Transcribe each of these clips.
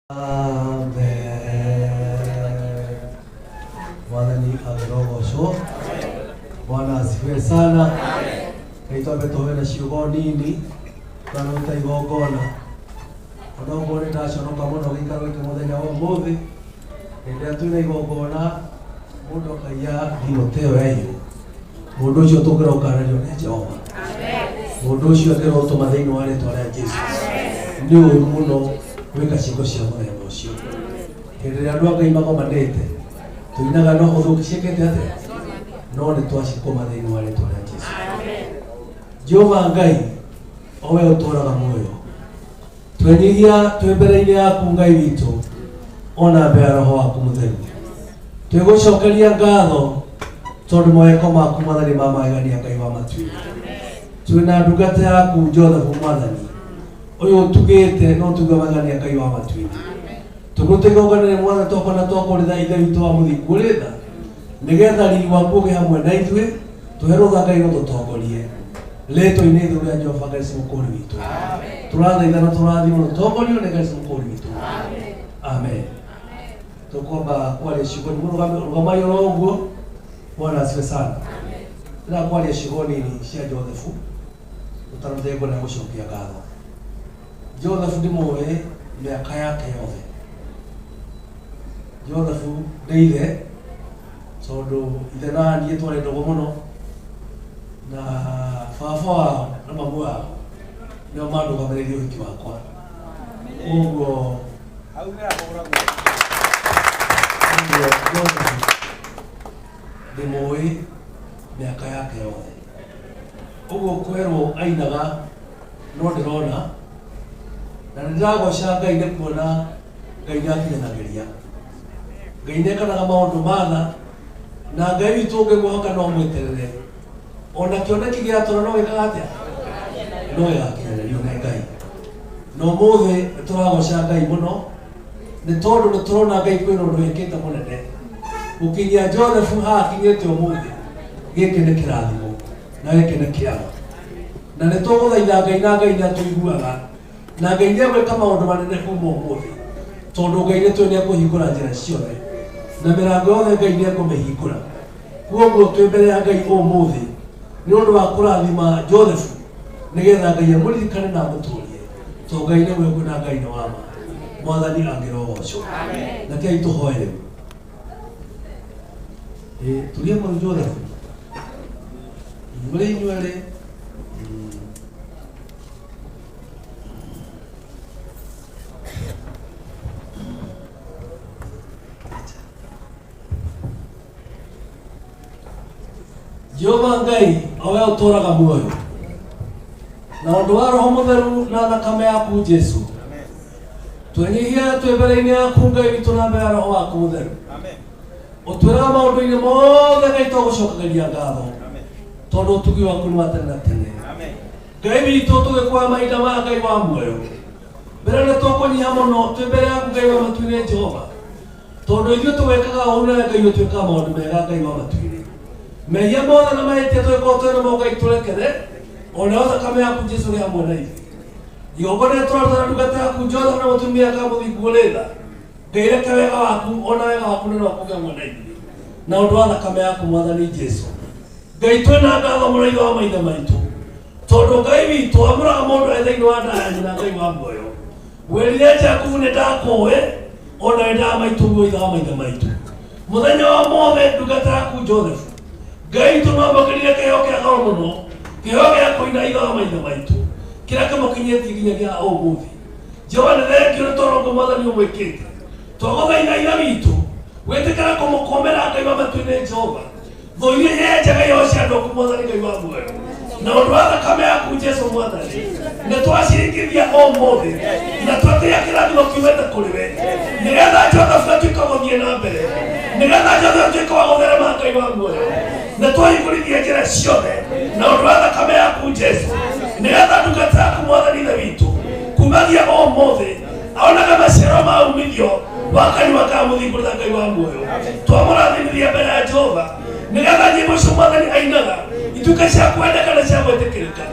Amen. Mwathani angĩrogocwo. Bwana asifiwe sana. Ngai twambe tũhoe na ciugo nini twanũta igongona. Ona ũguo nĩ ndaconoka mũno gĩikaro gĩkĩ mũthenya wa ũmũthĩ. Hĩndĩ ĩrĩa twĩna igongona mũndũ akaiya thimũ ta ĩyo yaiywo. Mũndũ ũcio tũngĩrokanĩrio nĩ Jehova. Mũndũ ũcio angĩrotũma thĩinĩ wa rĩtwa rĩa Jesu. Nĩ ũru mũno gwĩka ciĩko cia mũthemba ũcio. Hĩndĩ ĩrĩa andũ a Ngai magomanĩte tũinaga no ũthũki ciĩkĩte atĩa? No nĩ twacikũma thĩinĩ wa rĩtwa rĩa Jesu. Jehova Ngai o we ũtũũraga muoyo twenyihia twĩ mbere-inĩ yaku Ngai witũ ona mbere ya roho waku mũtheru twĩgũcokeria ngatho tondũ maweko maku mwathani ma magegania Ngai wa matuĩ twĩna ndungata yaku Joseph mwathani ũyũ ũtugĩte no tuge magegania Ngai wa matuĩ tũkũrute igongona rĩ mwathani twakona twakũrĩtha ithe witũ wa mũthingu ũrĩ tha nĩgetha riri waku ũgĩe hamwe na ithuĩ tũhe rũtha Ngai ũtũtongorie rĩtwa-inĩ itheru rĩa Jehova Ngai mũkũũri witũ tũrathaitha na tũrathimwo tũtongorio nĩ Ngai mũkũũri witũ amen. Tũkwamba kwaria ciugo rũgamai oro ũguo. Bwana asifiwe sana. Ndĩrenda kwaria ciugo nini cia Joseph ũtanatengwo na gũcokia ngatho. Joseph ndĩmũĩ mĩaka yake yothe. Joseph nĩ ithe tondũ ithe na niĩ twarĩ ndũgũ mũno na baba wao na mamu wao nĩo mandũgamĩrĩire ũhiki wakwa koguo koguo Joseph ndĩmũĩ mĩaka yake yothe ũguo kwerwo ainaga no ndĩrona na nĩ ndĩragoca Ngai nĩ kuona Ngai nĩ akinyanagĩria Ngai nĩ ekanaga maũndũ matha na Ngai witũ ũngĩmwĩhoka no mweterere ona kĩoneki gĩatũra no gĩkaga atĩa no gĩgakinyanĩrio nĩ Ngai na ũmũthĩ nĩ tũragoca Ngai mũno nĩ tondũ nĩ tũrona Ngai kwĩna ũndũ wĩkĩte mũnene gũkinyia Joseph haha akinyĩte ũmũthĩ gĩkĩ nĩ kĩrathimo na gĩkĩ nĩ kĩama na nĩ tũgũthaitha Ngai na Ngai nĩ atũiguaga na Ngai nĩ egwĩka maũndũ manene kuma ũmũthĩ tondũ Ngai nĩ tũĩ nĩ ekũhingũra njĩra ciothe na mĩrango yothe Ngai nĩ ekũmĩhingũra koguo twĩ mbere ya Ngai ũmũthĩ nĩ ũndũ wa kũrathima Joseph nĩgetha Ngai amũririkane na amũtũrie tondũ Ngai nĩ mwĩhokeku na Ngai nĩ wa ma mwathani angĩrogocwo na kei tũhoe rĩu. Ĩ, turia maru Joseph mũrĩ inyuerĩ. Jehova Ngai o we ũtũũraga muoyo na ũndũ wa roho mũtheru na thakame yaku Jesu twenyihia twĩ mbere-inĩ yaku Ngai witũ na mbere ya roho waku mũtheru ũtwĩraga maũndũ-inĩ mothe Ngai tũgũcokagĩria ngatho tondũ ũtugi waku nĩ wa tene na tene. Ngai witũ tũgĩkuoya mahinda maya Ngai wa muoyo mbere nĩ tũkũnyiha mũno twĩ mbere yaku Ngai wa matu-inĩ Jehova tondũ ithuĩ tũgwĩkaga ũru nawe Ngai ũtwĩkaga maũndũ mega Ngai wa matu-inĩ mehia mothe na mahĩtia tũgĩkorwo twĩ namo Ngai tũrekere onayo thakame yaku Jesu ĩrĩ hamwe na ithuĩ igongona rĩrĩa tũraruta na ndungata yaku Joseph na mũtumia ka mũthingu ũrĩ tha Ngai reke wega waku ona wega waku nĩ waku hamwe na ithuĩ na ũndũ wa thakame yaku mwathani Jesu Ngai twĩna ngatho mũno ithe wa maithe maitũ tondũ Ngai witũ amũraga mũndũ e thĩinĩ wa nda ya nyina Ngai wa muoyo werire Jakubu nĩ ndakũĩ ona nĩ ndamaitũguo ithe wa maithe maitũ mũthenya wa mothe ndungata yaku Joseph Ngai witũ no amũkĩrire kĩheo kĩa goro mũno kĩheo gĩa kũina ithe wa maithe maitũ kĩrĩa kĩmũkinyĩtie nginyagia ũmũthĩ Jehova nĩ thengio nĩ tondũ ũguo mwathani ũmwĩkĩte twagũthaitha ithe witũ wĩtĩkĩra kũmũkũmĩra Ngai wa matu-inĩ Jehova thũ iria yenjaga iho cia andũ aku mwathani Ngai wa muoyo na ũndũ wa thakame yaku Jesu mwathani nĩ twacirikithia ũmũthĩ na twatĩĩa kĩrathimo kiumĩte kũrĩ we nĩgetha Joseph atuĩke wa gũthiĩ na mbere nĩgetha Joseph atuĩke wa gũtherema Ngai wa muoyo na twahingũrithia njĩra ciothe na ũndũ wa thakame yaku Jesu nĩgetha ndungata yaku mwathani ithe witũ kumagia ũmũthĩ aonaga maciaro ma umithio wa kanua ka mũthingu na Ngai wa muoyo twamũrathimithia mbere ya Jehova nĩgetha nyĩmbo icio mwathani ainaga ituĩke cia kwendeka na cia gwĩtĩkĩrĩka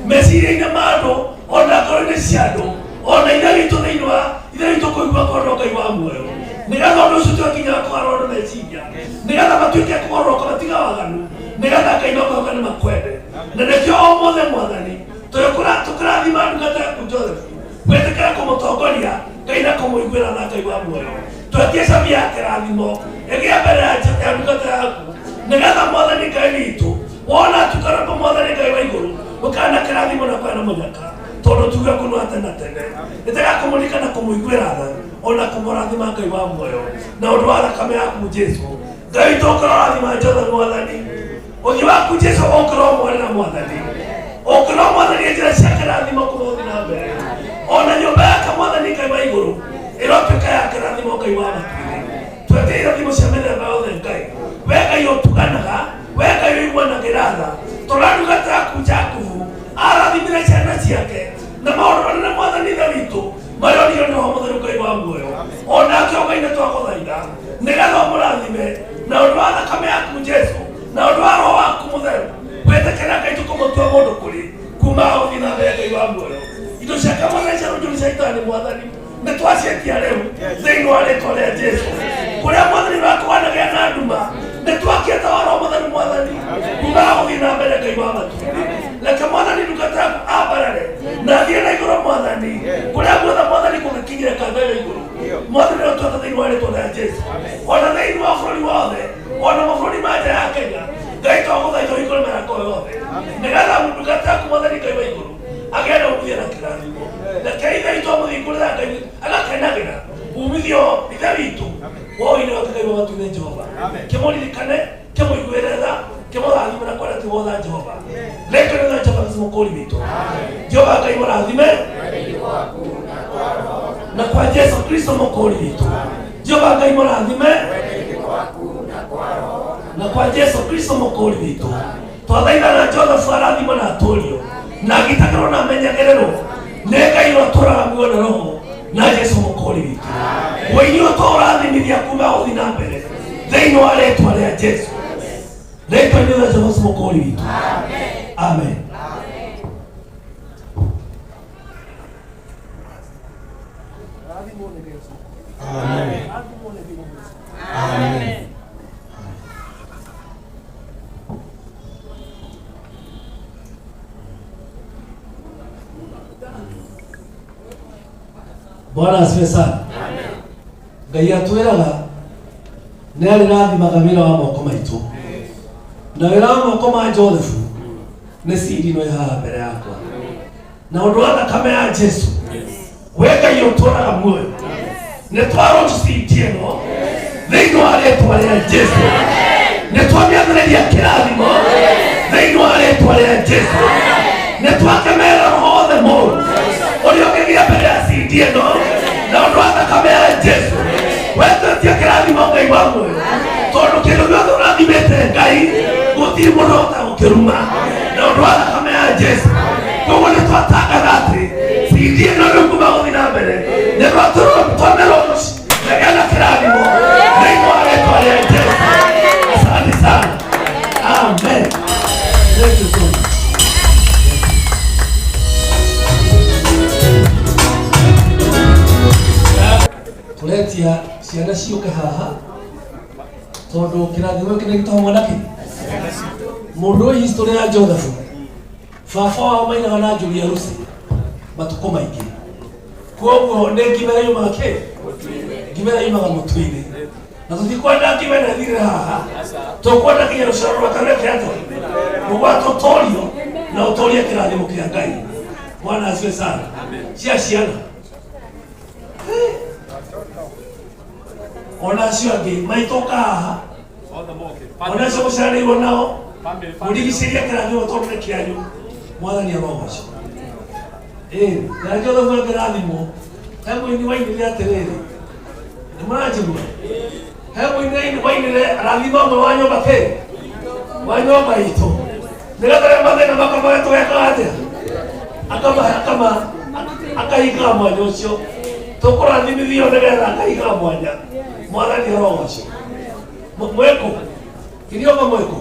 meciria-inĩ ma andũ ona ngoro-inĩ cia andũ ona ithe witũ thĩinĩ wa ithe witũ kũigua kondo. Muoyo, nĩgetha ũndũ ũcio twakinya kũgarũra meciria, nĩgetha matuĩke kũgarũrũka matiga waganu, nĩgetha Ngai makohoka nĩ makwende. Na nĩkĩo o mothe, Mwathani, tũkĩrathima ndungata yaku Joseph, gwĩtĩkĩra kũmũtongoria, Ngai, na kũmũiguĩra tha. Ngai wa muoyo, twetie cabi ya kĩrathimo ĩgĩe mbere ya ndungata yaku, nĩgetha, Mwathani Ngai witũ, wona tukaramba, Mwathani Ngai wa igũrũ, ũkana kĩrathimo na kwena mũnyaka, tondũ tuge kũnwa tene tene nĩtega kũmũririkana, kũmũiguĩra tha ona kũmũrathima, Ngai wa muoyo, na ũndũ wa thakame yaku Jesu. Ngai, tũkũrathima Jothe, Mwathani, ũthiũ waku Jesu ũkũromwarĩra, Mwathani, ũkũromwathani njĩra cia kĩrathimo kũmũthi na mbere, ona nyũmba yake, Mwathani Ngai wa igũrũ, ĩrotuĩka ya kĩrathimo. Ngai wa matu-inĩ, twetie irathimo cia mĩthemba yothe. Ngai, we Ngai ũtuganaga, we Ngai ũiguanagĩra tha, tũrandungata yaku Jakubu arathimire ciana ciake na maũndũ manene, Mwathani Ithe witũ, marĩa onire nĩ Roho Mũtheru. Ngai wa muoyo, onake Ngai, nĩ twagũthaitha nĩgetha ũmũrathime na ũndũ wa thakame yaku Jesu, na ũndũ wa Roho waku Mũtheru, gwĩtĩkĩra, Ngai, tũkũmũtua mũndũ kũrĩ kuma gũthiĩ na mbere. Ngai wa muoyo, indo ciake, Mwathani, cia rũnjũ caitani, Mwathani, nĩ twaciĩtia rĩu thĩinĩ wa rĩtwa rĩa Jesu. Kũrĩa, Mwathani, ũrakũhanagĩa na nduma, nĩ twakĩte wa Roho Mũtheru, Mwathani, kuma gũthiĩ na mbere. Ngai wa matu-inĩ, reke, Mwathani, ndungata yaku ambarare na thiĩ na igũrũ, Mwathani, kũrĩa guothe, Mwathani, kũngĩkinyĩra kanga ya igũrũ. Mwathani, nĩ twatha thĩinĩ wa rĩtwa rĩa Jesu, ona thĩinĩ wa bũrũri wothe, ona mabũrũri ma nja ya Kenya. Ngai, twagũthaitha ũhingũre mĩrango yothe, nĩgetha ndungata yaku, Mwathani Ngai wa igũrũ, agĩe na umithio na kĩrathimo. Reke Ithe witũ amũhingũrĩra, Ngai agakenagĩra umithio. Ithe witũ woine wake, Ngai wa matu-inĩ, Jehova, kĩmũririkane, kĩmũiguĩre tha, kĩmũrathime na kwenda tigotha. Jehova, rĩtwa rĩothe Jehova Kristo mũkũri witũ, Jehova Ngai mũrathime na kwa Jesu Kristo mũkũri witũ. Jehova Ngai mũrathime na kwa Jesu Kristo mũkũri witũ. Twathaithana Joseph arathimwo na atũrio na agitagĩrwo na amenyagĩrĩrwo nĩ Ngai ũrĩa ũtũraga muoyo na Roho na Jesu mũkũri witũ. Wĩini ũtũrathimithia kuma gũthiĩ na mbere thĩinĩ wa rĩtwa rĩa Jesu, rĩtwa-inĩ rĩa Jesu mũkũri witũ, amen. Amen. Amen. Bwana asifiwe sana. Ngai atwĩraga nĩ arĩrathimaga wĩra wa moko maitũ, na wĩra wa moko ma Joseph nĩ ciri ĩno ĩ haha mbere yakwa. Na ũndũ wa thakame ya Jesu, we Ngai ũtũraga muoyo, nĩ twarũci cindi ĩno thĩinĩ wa rĩtwa rĩa Jesu. Nĩ twamĩathĩrĩria kĩrathimo thĩinĩ wa rĩtwa rĩa Jesu. Nĩ twakemera roho wothe mũru ũrĩa ũngĩgĩa mbere ya cindi ĩno. Na ũndũ wa thakame ya Jesu, wetwetie kĩrathimo, Ngai wa muoyo, tondũ kĩndũ gĩothe ũrathimĩte, Ngai, gũtirĩ mũndũ ũhota gũkĩruma, na ũndũ wa thakame ya Jesu. Koguo nĩ twatangatha atĩ cindi ĩno rĩu kuma gũthiĩ na mbere nĩ twamĩrũci na kĩrathimo thĩinĩ wa rĩtwa rĩa Jesu. Asante sana, amen. Thank you so much. Tũretia ciana ciũke haha, tondũ kĩrathimo gĩkĩ nĩ gĩtũ hamwe nakĩ mũndũ ũyũ. History ya Joseph, baba wao mainaga na Julia Lucy matukũ maingĩ, koguo nĩ ngima ĩrĩa yumaga kĩ ngima ĩrĩa yumaga mũtu-inĩ, na tũtikwenda ngima ĩno ĩthirĩre haha. Tũkwenda kinya rũciaro rwake rwĩke atĩa? Rũgwate ũtũrio na ũtũrie kĩrathimo kĩa Ngai. Bwana asifiwe sana. Cia ciana ona acio angĩ maitũka haha, ona acio mũciaranĩirwo nao, mũrigicĩrie kĩrathimo, tondũ nĩ kĩanyu. Mwathani arogocwo. Ĩĩ, na Joseph angĩrathimwo, he mũini wainire atĩrĩrĩ, nĩ mũranjigua? He mũini wainire, "Rathima ũmwe wa nyũmba kĩ wa nyũmba itũ, nĩgetha rĩrĩa mathĩna makwa tũgekaga atĩa?" Akama akama akahingaga mwanya ũcio tũkũrathimithio, nĩgetha akahingaga mwanya. Mwathani arogocwo. Mwĩkũ kirioma, mwĩkũ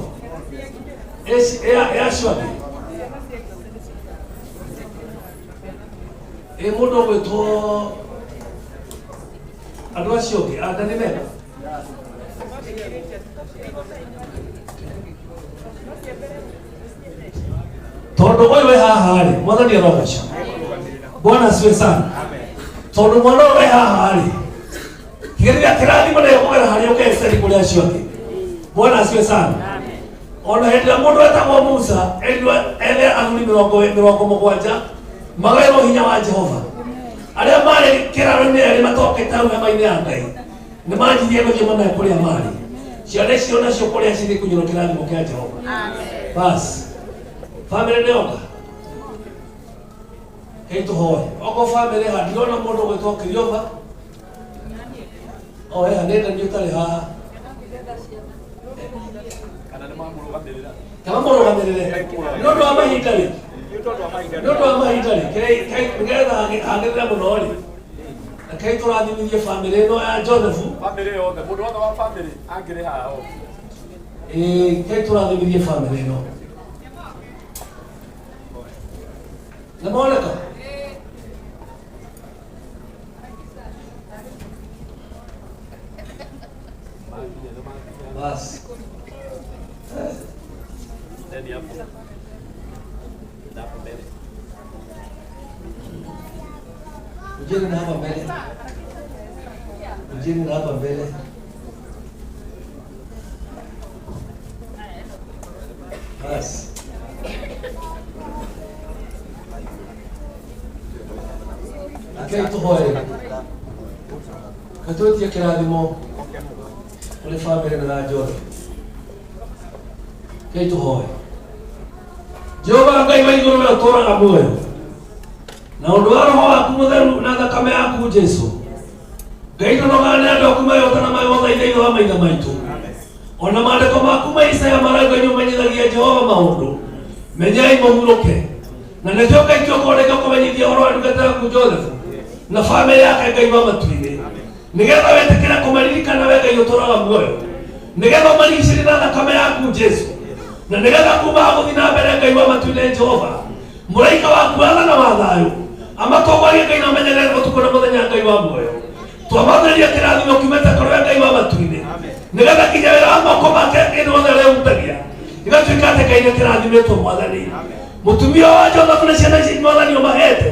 acio angĩ ĩ mũndũ ũgwĩtwo Andũ acio angĩ anda nĩ mega. Tondũ ũyũ wĩ haha rĩ, mwathani arogocwo. Bwana asifiwe sana. Tondũ mwana ũyũ wĩ haha rĩ, kĩgerio kĩrathimo nĩ kũgera harĩ ũkeceri kũrĩ acio angĩ. Bwana asifiwe sana. Ona hĩndĩ ĩrĩa mũndũ etagwo Musa erirwo ethe athuri 70 magaĩrwo hinya wa Jehova, arĩa marĩ kĩraro-inĩ erĩ matokĩte hau hema-inĩ ya Ngai nĩ manjirie gũthiĩ mamae kũrĩa marĩ. Ciana icio nacio kũrĩa cirĩ kũnyũrwo kĩrathimo kĩa Jehova. Bas bamĩrĩ nĩ yoka kei tũhoe okorwo bamĩrĩ ha ndirona mũndũ ũgwĩtwo Kiriova o heha nĩ ndani ũtarĩ haha. Kana nĩ mamũrũgamĩrĩra. Kana mũrũgamĩrĩre nĩ ũndũ wa mahinda rĩ, nĩ ũndũ wa mahinda rĩ, nĩgetha hagĩrĩre mũno rĩ, rekei tũrathimithie bamĩrĩ ĩno ya Joseph. Bamĩrĩ yothe, mũndũ wothe wa bamĩrĩ angĩrĩ haha o. Ĩĩ, rekei tũrathimithie bamĩrĩ ĩno. Nĩ moneka. Basi. Nani hapo? Na hapo mbele. Ujeni na hapa mbele. Ujeni na hapa mbele. Basi. Rekei tũhoe. Katwĩtie kĩrathimo kũrĩ bamĩrĩ na Joseph. Rekei tũhoe. Jehova Ngai wa igũrũ we ũtũũraga muoyo. Na ũndũ wa roho waku mũtheru na thakame yaku Jesu. Ngai ndũnogaga nĩ andũ aku mayota na mayotha ithe wa maithe maitũ. Ona maandĩko maku ma Isaya marauga nĩ ũmenyithagia Jehova maũndũ. Menyai mũhurũke. Na nĩkĩo Ngai kĩũkondeka kũmenyithia ũhoro wa ndungata yaku Joseph na bamĩrĩ yake Ngai wa matu-inĩ. Nĩgetha wĩtĩkĩre kũmaririkana we Ngai ũtũũraga muoyo. Nĩgetha ũmarigicĩrie na thakame yaku Jesu. Na nĩgetha kuma hau gũthiĩ na mbere Ngai wa matu-inĩ Jehova. Mũraika waku wa tha na wa thayũ amatongorie Ngai na amenyerere ũtukũ na mũthenya Ngai wa muoyo. Twamathĩrĩria kĩrathimo kiumĩte kũrĩ we Ngai wa matu-inĩ. Nĩgetha nginya wĩra wa moko make kĩndũ wothe ũrĩa gĩgatuĩka atĩ Ngai nĩ kĩrathimĩtwo mwathani. Mũtumia wa Joseph na ciana ici mwathani ũmahete.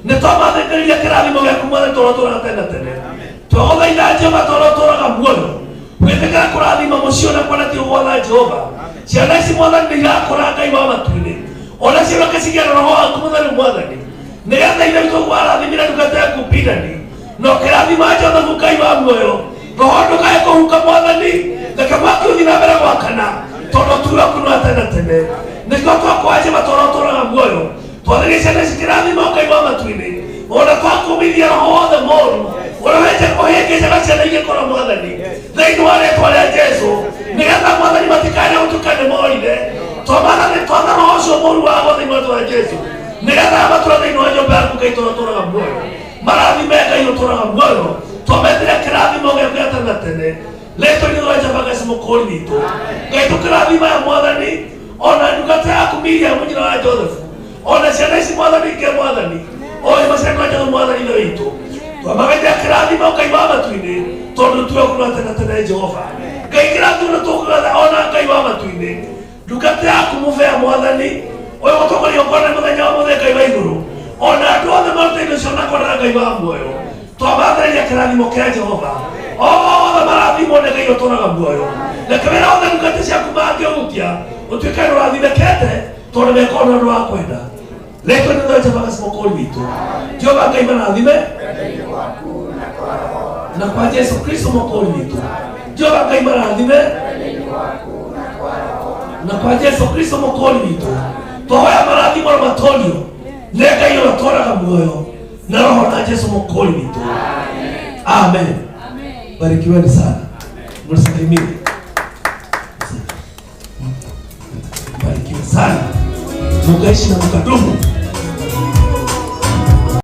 Nĩ twamathĩrĩria kĩrathimo gĩaku mwathani tũrĩa ũtũũraga tene na tene. Twagũthaitha Jehova tũrĩa ũtũũraga muoyo. Wĩtĩkĩra kũrathima mũciĩ ona kuona ti ũgwatha Jehova. Ciana ici mwathani nĩ irakũra Ngai wa matu-inĩ. Ona cio reke cigĩe na roho waku mũtheru mwathani. Nĩgetha ithe witũ ũguo arathimire ndungata yaku Bidani. Na ũkĩrathima Joseph Ngai wa muoyo. Roho ndũkae kũhuka mwathani. Reke mwaki ũthiĩ na mbere gwakana. Tondũ ũturi waku nĩ wa tene na tene. Nĩkĩo twakũhoya Jehova tũrĩa ũtũũraga muoyo. Twathĩrĩria ciana ici kĩrathimo Ngai wa matu-inĩ. Ona twakũmithia roho wothe mũru ũrĩa ũhĩngĩcaga ciana igĩkũra mwathani. Thĩinĩ wa rĩtwa rĩa Jesu. Nĩgetha mwathani matikane gũtuĩka nĩ morire. Twamathani twatha roho ũcio mũru wa thĩinĩ wa rĩtwa rĩa Jesu. Nĩgetha matũra thĩinĩ wa nyũmba yaku Ngai tũrĩa ũtũũraga muoyo. Marathime Ngai ũtũũraga muoyo. Twametĩra kĩrathimo gĩaku gĩa tene na tene. Rĩtwa-inĩ rĩa Jehova Ngai mũkũũri witũ. Ngai tũkĩrathima ya mwathani ona ndungata yaku Miriam nyina wa Joseph. Ona ciana ici mwathani ingĩ mwathani. Oĩ maciana Joseph mwathani ithe witũ. Twamagaithia kĩrathimo Ngai wa matu-inĩ tondũ tuwe kuna tene tene Jehova. Ngai kĩrathimo nĩ tũkũgatha ona Ngai wa matu-inĩ. Ndungata yaku mũbea mwathani ũyũ gũtongoria ũkona mũthenya wa mũthenya Ngai wa igũrũ. Ona andũ othe marute indo ciao na kona Ngai wa muoyo. Twamathĩrĩria kĩrathimo kĩa Jehova. Othe marathimwo nĩ Ngai ũtũũraga muoyo. Reke wĩra wothe ndungata ciaku mangĩũhutia ũtuĩke nĩ ũrathimĩkĩte tondũ meka ũndũ ũndũ wa kwenda. Rĩtwa nĩ rĩa Jehova Ngai mũkũũri witũ. Jehova Ngai marathime na kwa Jesu Kristo mũkũũri witũ. Jehova Ngai marathime na kwa Jesu Kristo mũkũũri witũ. Twahoya marathimo na matonio nĩ Ngai ũrĩa ũtũũraga muoyo na roho na Jesu mũkũũri witũ. Amen. Barikiweni sana. Mnisalimie. Barikiwe sana. Mukaishi na mkadumu.